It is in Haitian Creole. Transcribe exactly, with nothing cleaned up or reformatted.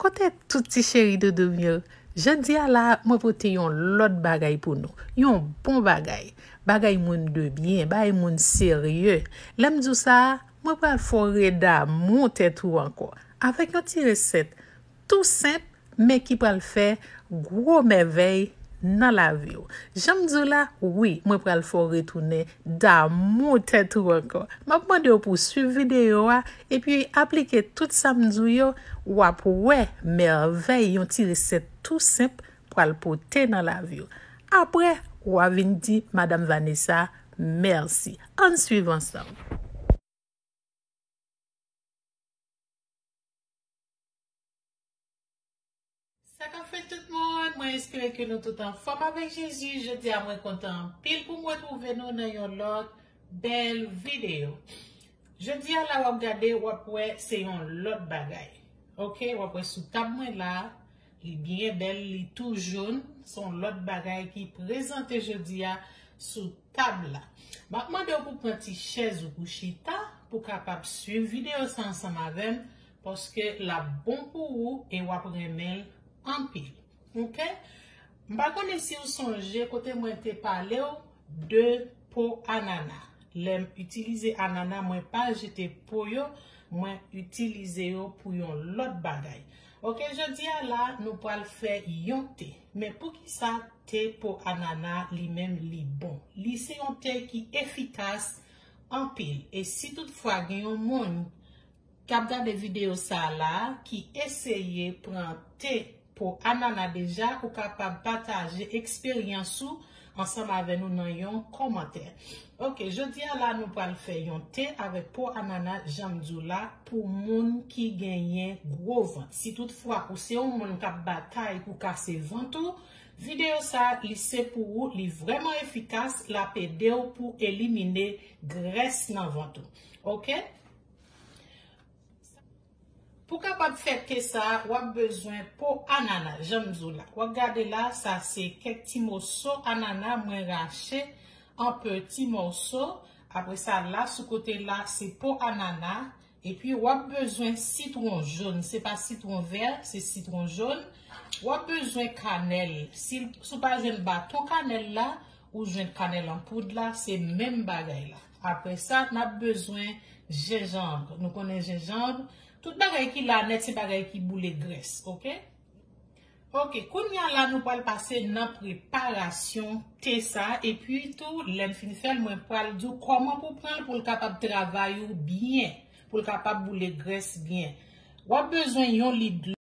Kote tout ti cheri doudou m yo? Jodi a la, mwen pote yon lòt bagay pou nou. Yon bon bagay. Bagay moun de byen, bagay moun serye. Lè m di w sa, mwen pral fè w redamou tèt ou ankò. Avèk yon ti resèt tou senp, men ki pral fè gwo mèvèy nan lavi w. Jan m di w la, wi, mwen pral fè w retounen damou tèt ou ankò. M ap mande w pou w swiv videyo a, epi aplike tout sa m di w yo, w ap wè mèvèy yon ti resèt tou senp pral pote nan lavi w. Apre, w a vin di Madam Vanessa mèsi. Ann swiv ansanm. Sa k ap fèt tout moun, mwen espere ke nou tout anfòm avèk Jezi. Jodi a mwen kontan anpil pou m retwouve nou nan yon lòt bèl videyo. Jodi a la w ap gade, w ap wè se yon lòt bagay. Oke, w ap wè sou tab mwen la, li byen bèl, li tou jòn, se yon lòt bagay ki prezante jodi a sou tab la. M ap mande w pou pran ti chèz ou pou chita, pou kapab swiv videyo sa ansanm avè m, paske l ap bon pou ou e w ap renmen l anpil. Oke? M pa konnen si w sonje kote mwen te pale w de po anana. Lè m itilize anana, mwen pa jete po yo, mwen itilize yo pou yon lòt bagay. Oke, jodi a la, nou pral fè yon te. Men poukisa te po anana li menm li bon? Li se yon te ki efikas anpil. E si toutfwa gen yon moun k ap gade videyo sa a la, ki eseye pran te po anana deja, ou kapab pataje eksperyans ou ansanm avè nou nan yon kòmantè. Oke, jodi a la, nou pral fè yon te avèk po anana, jan m di w la, pou moun ki genyen gwo vant. Si toutfwa ou se yon moun k ap batay pou kase vant ou, videyo sa a, li se pou ou, li vrèman efikas, l ap ede w pou elimine grès nan vant ou. Oke? Pou kapab fè te sa a, w ap bezwen po anana, jan m di w la. W ap gade la, sa se kèk ti moso anana mwen rache an peti moso. Apre sa, la sou kote la, se po anana. Epi, w ap bezwen sitwon jòn. Se pa sitwon vè, se sitwon jòn. W ap bezwen kanèl. Si, si w pa jwenn baton kanèl la, ou jwenn kanèl an poud la, se menm bagay la. Apre sa, n ap bezwen jenjanm. Nou konnen jenjanm, tout bagay ki la nèt, se bagay ki boule grès, oke? Oke, kounye a la, nou pral pase nan preparasyon te sa, epi tou, lè m fin fè l, mwen pral di w kòman pou pran l, pou l kapab travay ou byen, pou l kapab boule grès byen. W ap bezwen yon lit dlo.